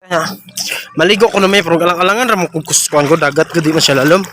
Kaya, maligo ko na may pero alang-alangan ra mo kung kuan ko dagat ko di man siya lalom.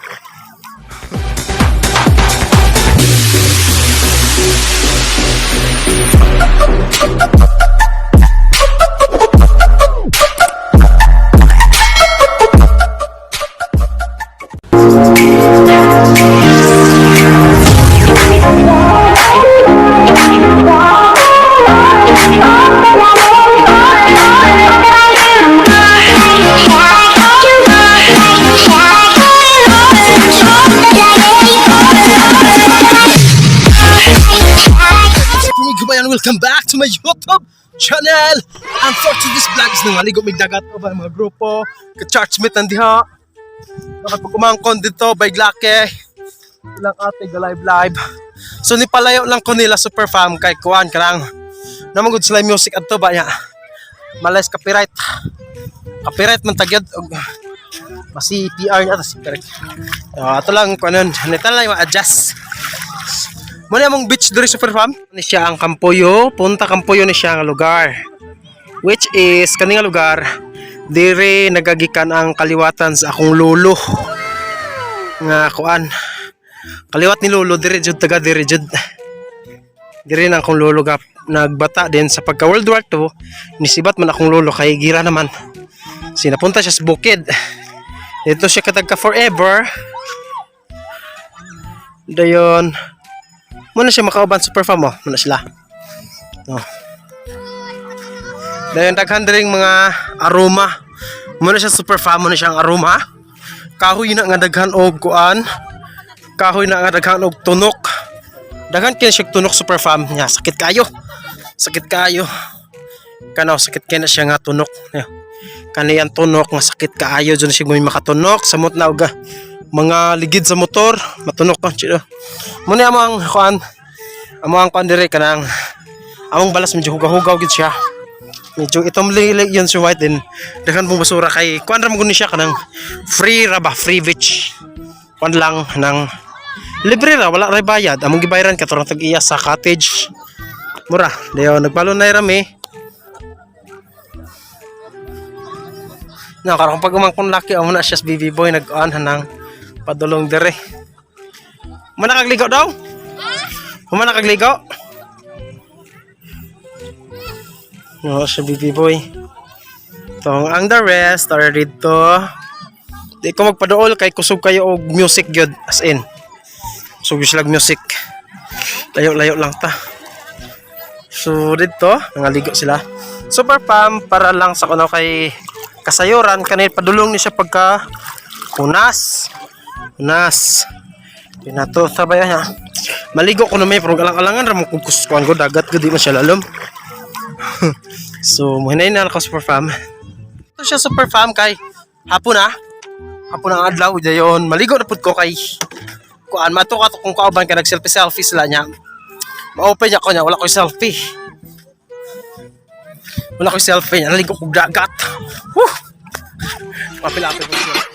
Kabayan, welcome back to my YouTube channel! And for today's vlog is nangaligo may dagat o ba mga grupo, ka-churchmate nandiha. Nakapagkumangkon dito, by Glake. Ilang ate, ga live live. So nipalayo lang ko nila super fam kay kuan karang namagod sila music adto ba niya. Malay's copyright. Copyright man tagyad og masi PR niya ta si copyright. Ato lang kuanon, nita lang ma-adjust. Muna among beach diri super fam. Ni siya ang Kampuyo, Punta Kampuyo ni siya ang lugar. Which is kani nga lugar diri nagagikan ang kaliwatan sa akong lolo. Nga kuan. Kaliwat ni lolo diri jud taga diri jud. Diri na akong lolo gap nagbata din sa pagka World War II nisibat man akong lolo kay gira naman. Sinapunta siya sa bukid. Dito siya katagka forever. Dayon muna siya makauban super fam oh. Muna sila. Oh. Dayon daghan diring mga aroma. Muna siya super fam, muna siyang aroma. Kahoy na nga daghan og kuan. Kahoy na nga daghan og tunok. Daghan kay siya tunok super fam nya, sakit kayo. Sakit kayo. Kanaw sakit kay na siya nga tunok. Nya. Kaniyang tunok nga sakit kaayo jud siya may makatunok samot na og mga ligid sa motor matunok ko chido. Muna amo ang kuan. Amo ang kuan dire kanang among balas medyo hugaw-hugaw gid siya. Medyo itom lili yun si white din. Daghan pong basura kay kuan ra man gud ni siya kanang free ra ba, free beach. Kuan lang nang libre ra wala ra bayad. Among gibayaran katorang tag iya sa cottage. Mura, dayon nagbalon na rami. Na karon pag umangkon laki amo na siya sa BB boy nag-kuan hanang padulong dire. Mana kagligo daw? Humana kagligo? No, siya BB boy. Tong ang the rest are dito. Di ko magpaduol kay kusog kayo og music gyud as in. Kusog gyud sila og music. Layo-layo lang ta. So dito, nangaligo sila. Super pam para lang sa kuno kay kasayuran kanil padulong ni siya pagka kunas. Kunas. Pinato sabay niya. Maligo ko na may pero alang-alangan ra mo kung kuan ko dagat ko di man siya lalom. So muhinay na ako super fam. Ito siya super fam kay hapon na. Hapon ang adlaw dayon maligo na pud ko kay kuan mato ka kung kauban ka nag selfie selfie sila niya. Ma-open niya ko niya wala ko selfie. Wala ko selfie niya naligo kog dagat. Woo! Mapilapit ko siya.